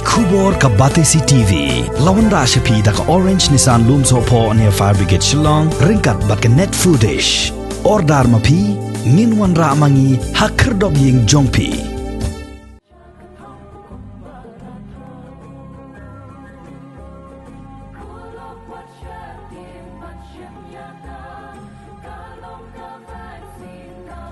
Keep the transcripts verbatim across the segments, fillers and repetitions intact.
Khubor ka Batesi T V. La wanrah sha phi da ka Orange Nissan Lumsohphoh near Fire Brigade Shillong, ryngkat bad ka Net Foodish. Order ma phi, ngin wanrah ma ngi ha khyrdop ïing jong phi.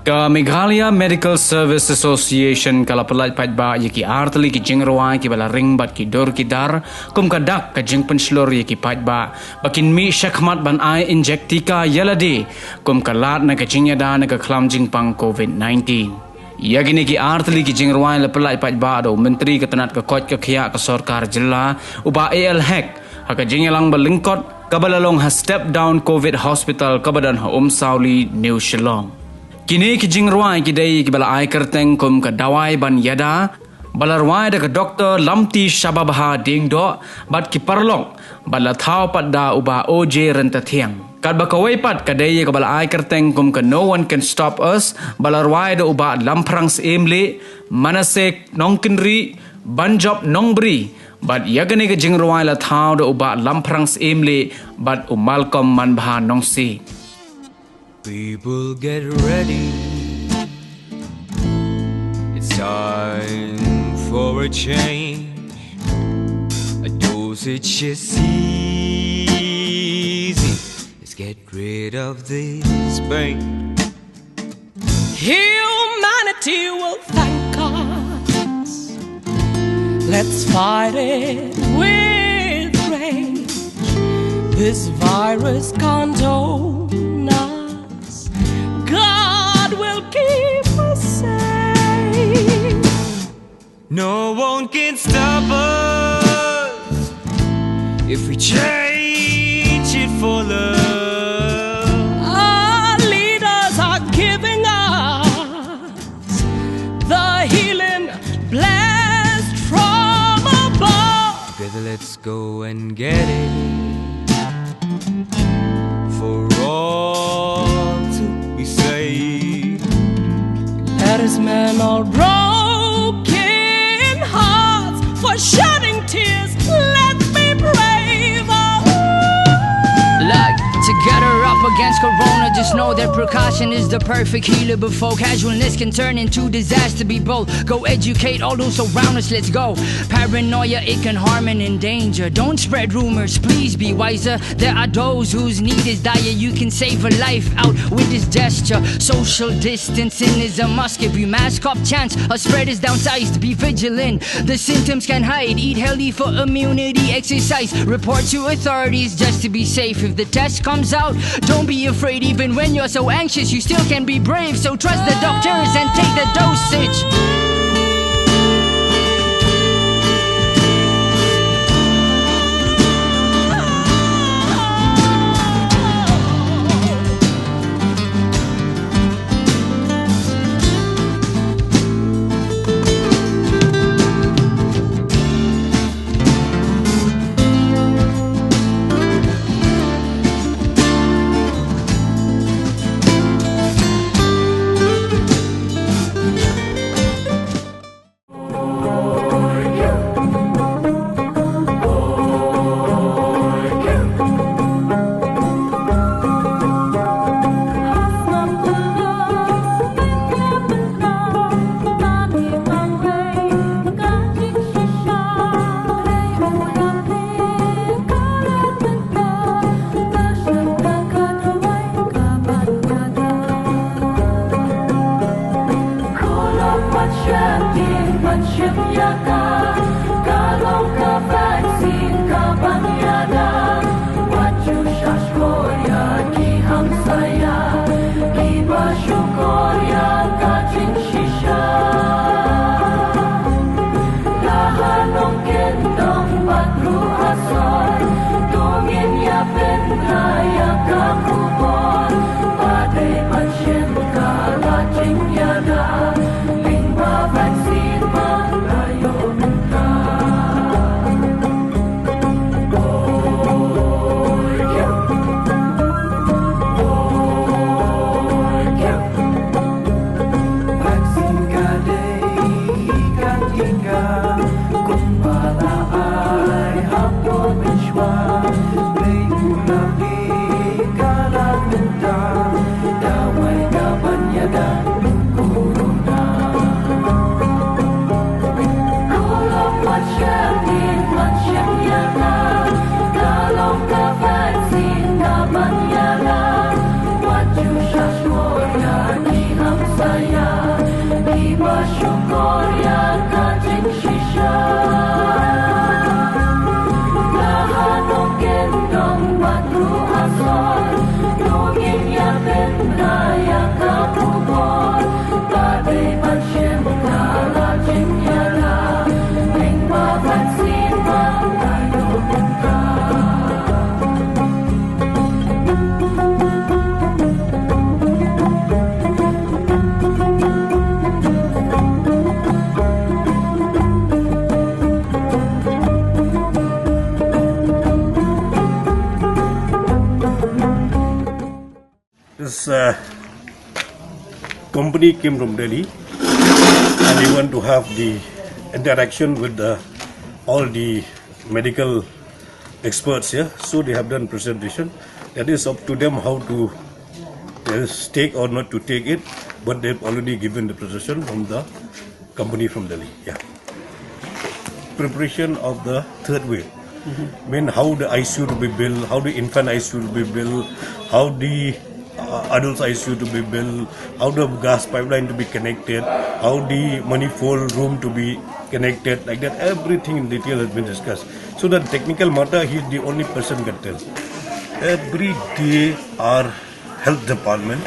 Ka Meghalaya Medical Service Association ka la pyllait paidbah ïa ki artylli ki jingrwai kiba la ring bad ki dur ki dar, kum ka dak ka jingpynshlur ïa ki paidbah ba kin mih shakhmat ban ai injek tika ïa lade, kum ka lad na ka jingïada na ka khlam jingpang covid nineteen. Ïa kine ki artylli ki jingrwai la pyllait paidbah da u Myntri ka tnat ka koit ka khiah ka sorkar jylla, u Bah A L Hek, ha ka jingïalang ba lyngkot kaba la long ha Step Down Covid Hospital kaba don ha Umsawli, New Shillong. Kine ki jingrwai ki dei kiba la ai kyrteng kum ka Dawai Ban Ïada, ba la rwai da ka Doktor Lamti Shababha Diengdoh, bad ki paralok, bad la thaw pat da u Bah O J Ryntathiang. Katba kawei pat ka dei kaba la ai kyrteng kum ka No One Can Stop Us, ba la rwai da u Bah Lamphrang Syiemlieh, Manasseh Nongkynrih, Banjop Nongbri, bad ïa kane ka jingrwai la thaw da u Bah Lamphrang Syiemlieh bad u Malcolm Manbha Nongsiej. People, get ready. It's time for a change. A dosage is easy. Let's get rid of this pain. Humanity will thank us. Let's fight it with rage. This virus can't own us. God will keep us safe. No one can stop us if we change it for love. Our leaders are giving us the healing blessed from above. Together, let's go and get it for all to be saved. Let us mend our broken hearts for shedding tears. Let me pray for. Look, together up against Corona. Just know that precaution is the perfect healer. Before casualness can turn into disaster, be bold. Go educate all those around us. Let's go. Paranoia, it can harm and endanger. Don't spread rumors, please be wiser. There are those whose need is dire. You can save a life out with this gesture. Social distancing is a must. If we mask up, chance a spread is downsized. Be vigilant. The symptoms can hide. Eat healthy for immunity. Exercise. Report to authorities just to be safe. If the test comes out, don't be afraid. Even when you're so anxious, you still can be brave. So trust the doctors and take the dosage. Uh, company came from Delhi and they want to have the interaction with the all the medical experts here. So they have done presentation. That is up to them how to uh, take or not to take it, but they've already given the presentation from the company from Delhi. Yeah. Preparation of the third wave. I mean, how the I C U to be built, how the infant I C U to be built, how the uh, adults I C U to be built, how the gas pipeline to be connected, how the manifold room to be connected, like that, everything in detail has been discussed. So the technical matter, he is the only person can tell. Every day our health department,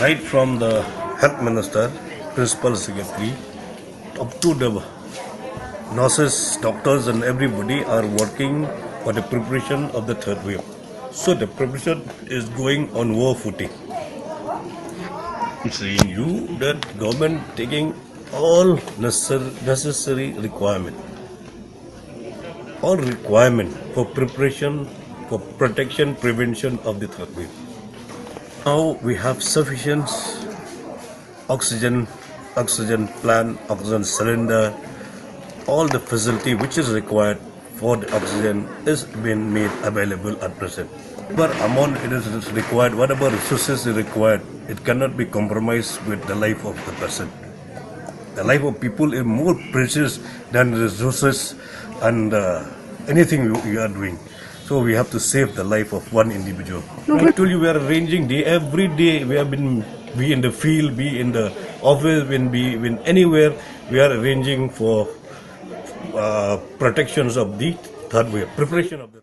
right from the health minister, principal secretary, up to the nurses, doctors and everybody are working for the preparation of the third wave. So the preparation is going on war footing. Saying you that government taking all necessary, necessary requirement, all requirement for preparation, for protection, prevention of the third wave. Now we have sufficient oxygen, oxygen plant, oxygen cylinder, all the facility which is required for the oxygen is being made available at present. Whatever amount it is required, whatever resources is required, it cannot be compromised with the life of the person. The life of people is more precious than resources and uh, anything you, you are doing. So we have to save the life of one individual. No, I but told you we are arranging day every day. We have been be in the field, be in the office, when be in anywhere. We are arranging for uh, protections of the third wave, preparation of the